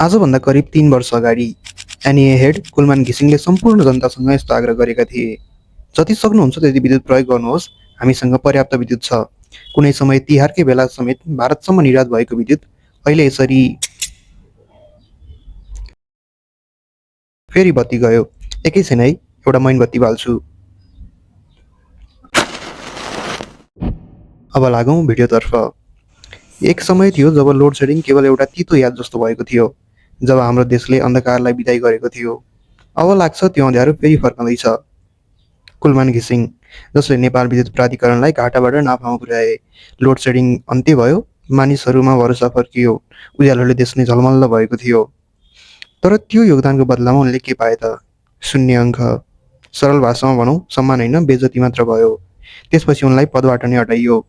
आजभन्दा करिब 3 वर्ष अगाडि एनइए हेड कुलमान घिसिङले सम्पूर्ण जनतासँग यस्तो आग्रह गरेका थिए, जति सक्नुहुन्छ त्यति विद्युत प्रयोग गर्नुहोस्, हामीसँग पर्याप्त विद्युत छ। कुनै समय तिहारकै बेला समेत भारतसम्म निर्यात भएको विद्युत अहिले यसरी फेरि बत्ती गयो। एकैछिन है, एउटा मैनबत्ती बाल्छु। अब लागौँ भिडियोतर्फ। एक समय थियो जब लोड सेडिङ केवल एउटा तितो याद जस्तो भएको थियो, जब हाम्रो देशले अन्धकारलाई बिदाई गरेको थियो। अब लाग्छ त्यो अँध्यारो फेरि फर्कँदैछ। कुलमान घिसिङ, जसले नेपाल विद्युत प्राधिकरणलाई घाटाबाट नाफामा पुर्याए। लोड सेडिङ अन्त्य भयो, मानिसहरूमा भरोसा फर्कियो, उज्यालोले देश नै झलमल्ल भएको थियो। तर त्यो योगदानको बदलामा उनले के पाए त? शून्य अङ्क। सरल भाषामा भनौँ, सम्मान होइन, बेइज्जती मात्र भयो। त्यसपछि उनलाई पदबाट नै हटाइयो।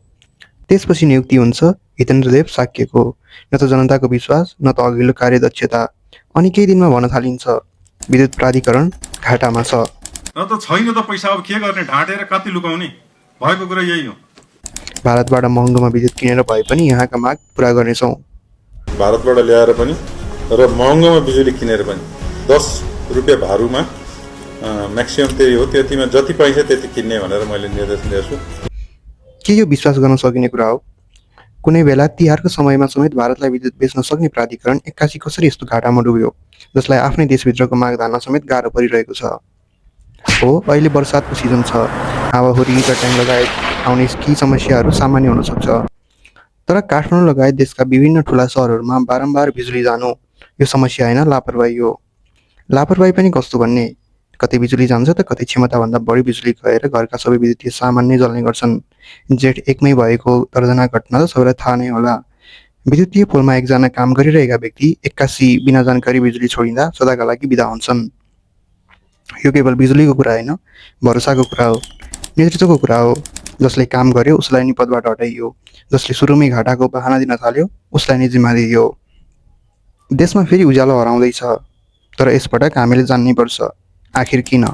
त्यसपछि नियुक्ति हुन्छ हितेन्द्रदेव साक्यको। न त जनताको विश्वास, न त अघिल्लो कार्यदक्षता। अनि केही दिनमा भन्न थालिन्छ विद्युत प्राधिकरण घाटामा छ। न त छैन त पैसा, अब के गर्ने, ढाँटेर कति लुकाउने, भएको कुरा यही हो। भारतबाट महँगोमा विद्युत किनेर भए पनि यहाँका माग पुरा गर्नेछौँ। भारतबाट ल्याएर पनि र महँगोमा बिजुली किनेर पनि 10 रुपियाँ भारूमा म्याक्सिमम त्यही हो, त्यतिमा जति पाइन्छ त्यति किन्ने भनेर मैले निर्देशन दिएछु। के यो विश्वास गर्न सकिने कुरा हो? कुनै बेला तिहारको समयमा समेत भारतलाई विद्युत बेच्न सक्ने प्राधिकरण एक्कासी कसरी यस्तो घाटामा डुब्यो, जसलाई आफ्नै देशभित्रको माग धान्न समेत गाह्रो परिरहेको छ। हो, अहिले वर्षातको सिजन छ, हावाहुरी, चट्याङ लगायत आउने केही समस्याहरू सामान्य हुन सक्छ। तर काठमाडौँ लगायत देशका विभिन्न ठुला सहरहरूमा बारम्बार बिजुली जानु यो समस्या होइन, लापरवाही हो। लापरवाही पनि कस्तो भन्ने, कतै बिजुली जान्छ त कतै क्षमताभन्दा बढी बिजुली गएर घरका सबै विद्युतीय सामान नै जल्ने गर्छन्। जेठ 1 मै भएको दर्जना घटना त सबैलाई थाहा नै होला। विद्युतीय पोलमा एकजना काम गरिरहेका व्यक्ति एक्कासी बिना जानकारी बिजुली छोडिँदा सदाका लागि बिदा हुन्छन्। यो केवल बिजुलीको कुरा होइन, भरोसाको कुरा हो, नेतृत्वको कुरा हो। जसले काम गर्यो उसलाई नि पदबाट हटाइयो, जसले सुरुमै घाटाको बहाना दिन थाल्यो उसलाई नै जिम्मा दिइयो। देशमा फेरि उज्यालो हराउँदैछ, तर यसपटक हामीले जान्नै पर्छ आखिर किन।